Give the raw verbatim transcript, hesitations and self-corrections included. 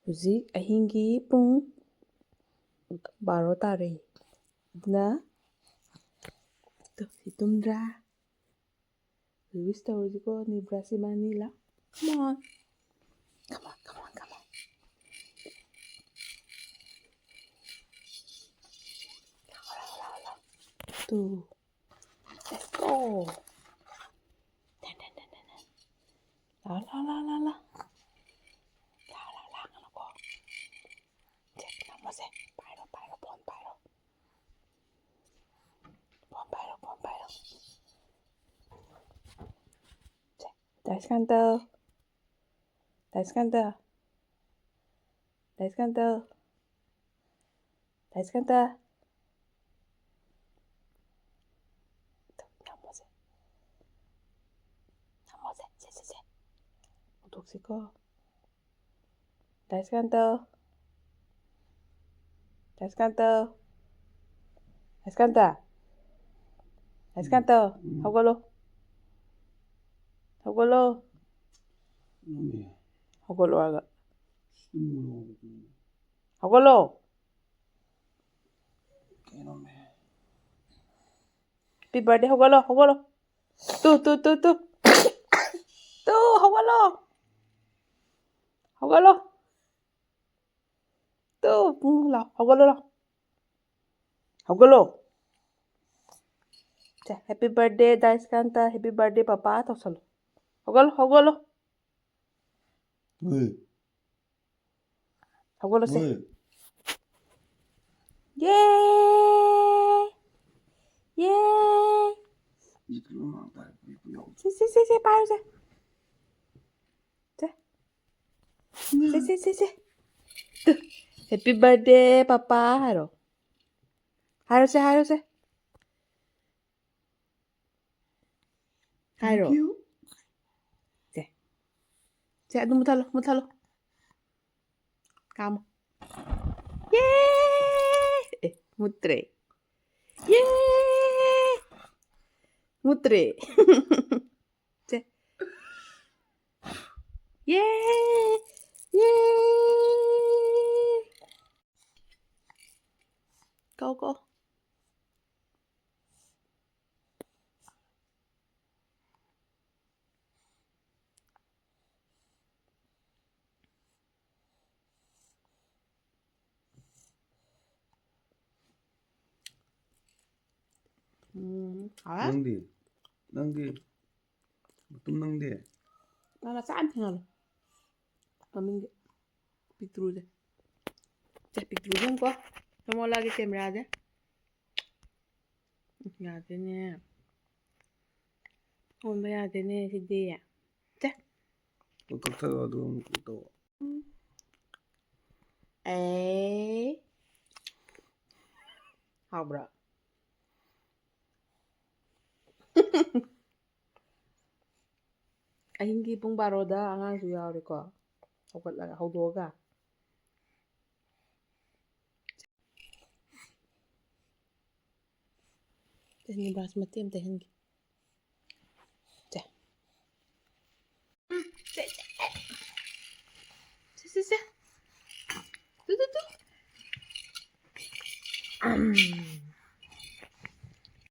ꯍꯧꯖꯤꯛ ꯑꯍꯤꯡꯒꯤ ꯄꯨꯡ ꯕꯥꯔꯣ ꯇꯥꯔꯦ꯫ ꯑꯗꯨꯅ, ꯇꯨ, ꯁꯤ ꯇꯨꯝꯗ꯭ꯔꯥ? Wish ꯇꯧꯔꯁꯤꯀꯣ, ꯅꯤꯕ꯭ꯔꯥꯁ ꯏꯕꯥꯅꯤꯂ꯫ Come on. Come on, come on, come on. Two. Let's go. ꯂꯥ, ꯂꯥ, ꯂꯥ, ꯂꯥ, ꯂꯥ꯫ ꯂꯥ, ꯂꯥ, ꯂꯥꯡꯒꯅꯨꯀꯣ꯫ ꯁꯦ, ꯅꯝꯃꯣꯁꯦ꯫ ꯄꯥꯏꯔꯣ, ꯄꯥꯏꯔꯣ, phone ꯄꯥꯏꯔꯣ꯫ Phone ꯄꯥꯏꯔꯣ, phone ꯄꯥꯏꯔꯣ꯫ ꯁꯦ, ꯗꯥꯏꯁꯀꯥꯟꯇ꯫ ꯗꯥꯏꯁꯀꯥꯟꯇ꯫ ꯗꯥꯏꯁꯀꯥꯟꯇ꯫ ꯗꯥꯏꯁꯀꯥꯟꯇ꯫ ꯅꯝꯃꯣꯁꯦ꯫ ꯅꯝꯃꯣꯁꯦ꯫ ꯁꯦ, ꯁꯦ, ꯁꯦ꯫ ꯍꯧꯗꯣꯛꯁꯤꯀꯣ꯫ ꯗꯥꯏꯁꯀꯥꯟꯇ꯫ ꯗꯥꯏꯁꯀꯥꯟꯇ꯫ ꯗꯥꯏꯁꯀꯥꯟꯇ꯫ ꯗꯥꯏꯁꯀꯥꯟꯇ, ꯎꯝ꯫ ꯍꯧꯒꯠꯂꯣ꯫ ꯍꯧꯒꯠꯂꯣ꯫ ꯎꯝ꯫ ꯍꯧꯒꯠꯂꯣ ꯍꯥꯏꯔꯒ꯫ ꯎꯝ꯫ ꯍꯧꯒꯠꯂꯣ꯫ ꯀꯩꯅꯣꯃꯦ꯫ Happy birthday, ꯍꯧꯒꯠꯂꯣ, ꯍꯧꯒꯠꯂꯣ꯫ ꯇꯨ, ꯇꯨ, ꯇꯨ, ꯇꯨ꯫ ꯇꯨ, ꯍꯧꯒꯠꯂꯣ꯫ ꯍꯧꯒꯠꯂꯣ꯫ ꯇꯨ, ꯄꯨꯡ ꯂꯥꯎ, ꯍꯧꯒꯠꯂꯣ ꯂꯥꯎ꯫ ꯍꯧꯒꯠꯂꯣ꯫ ꯁꯦ, happy birthday ꯗꯥꯏꯁꯀꯥꯟꯇ, happy birthday ꯄꯄꯥ ꯇꯧꯁꯜꯂꯣ꯫ ꯍꯧꯒꯠꯂꯣ, ꯍꯧꯒꯠꯂꯣ꯫ ꯍꯣꯏ꯫ ꯍꯧꯒꯠꯂꯣꯁꯦ꯫ ꯍꯣꯏ꯫ ꯌꯦ! ꯌꯦ! ꯁꯤ, ꯁꯤ, ꯁꯤ, ꯁꯤ, ꯄꯥꯏꯔꯨꯁꯦ꯫ ꯁꯦ꯫ ꯁꯦ, ꯁꯦ, ꯁꯦ, ꯁꯦ꯫ ꯇꯨ, happy birthday ꯄꯄꯥ ꯍꯥꯏꯔꯣ꯫ ꯍꯥꯏꯔꯣꯁꯦ, ꯍꯥꯏꯔꯣꯁꯦ꯫ ꯍꯥꯏꯔꯣ꯫ Thank you. ꯁꯦ꯫ ꯁꯦ, ꯑꯗꯨ ꯃꯨꯊꯠꯂꯣ, ꯃꯨꯊꯠꯂꯣ꯫ ꯀꯥꯝꯃꯣ꯫ ꯌꯦ! ꯑꯦ, ꯃꯨꯠꯇ꯭ꯔꯦ꯫ ꯌꯦ! ꯃꯨꯠꯇ꯭ꯔꯦ꯫ ꯁꯦ꯫ ꯌꯦ! ꯌꯦ! ꯎꯝ, ꯍꯥꯎꯔꯦ꯫ ꯅꯪꯗꯤ? ꯅꯪꯗꯤ? ꯃꯇꯨꯝ ꯅꯪꯗꯤ? ꯃꯥ ꯃꯆꯥ ꯑꯃ ꯊꯦꯡꯍꯜꯂꯣ꯫ ꯃꯃꯤꯡꯒꯤ ꯄꯤꯛꯇ꯭ꯔꯨꯁꯦ꯫ ꯁꯦ, ꯄꯤꯛꯇ꯭ꯔꯨꯁꯦ ꯌꯦꯡꯉꯨꯀꯣ꯫ ꯅꯪꯉꯣꯟ ꯑꯣꯜꯂꯛꯑꯒꯦ ꯀꯦꯃꯦꯔꯥꯁꯦ꯫ ꯌꯥꯗꯦꯅꯦ꯫ ꯑꯣꯟꯕ ꯌꯥꯗꯦꯅꯦ ꯁꯤꯗꯤ꯫ ꯁꯦ꯫ ꯀꯛꯊꯠꯂꯣ, ꯑꯗꯨꯒ ꯑꯃꯨꯛ ꯇꯧ꯫ ꯑꯦ꯫ ꯍꯥꯎꯕ꯭ꯔꯥ? ꯑꯍꯤꯡꯒꯤ ꯄꯨꯡ ꯕꯥꯔꯣꯗ ꯑꯉꯥꯡꯁꯨ ꯌꯥꯎꯔꯦꯀꯣ, ꯍꯧꯒꯠꯂꯒ, ꯍꯧꯗꯣꯛꯑꯒ꯫ ꯇꯦꯍꯟꯒꯦ, ꯕ꯭ꯔꯥꯁ ꯃꯇꯦꯛ ꯑꯃ ꯇꯩꯍꯟꯒꯦ꯫ ꯁꯦ꯫ ꯎꯝ, ꯁꯦ, ꯁꯦ꯫ ꯁꯦ, ꯁꯦ, ꯁꯦ꯫ ꯇꯨ, ꯇꯨ, ꯇꯨ꯫ ꯎꯝ꯫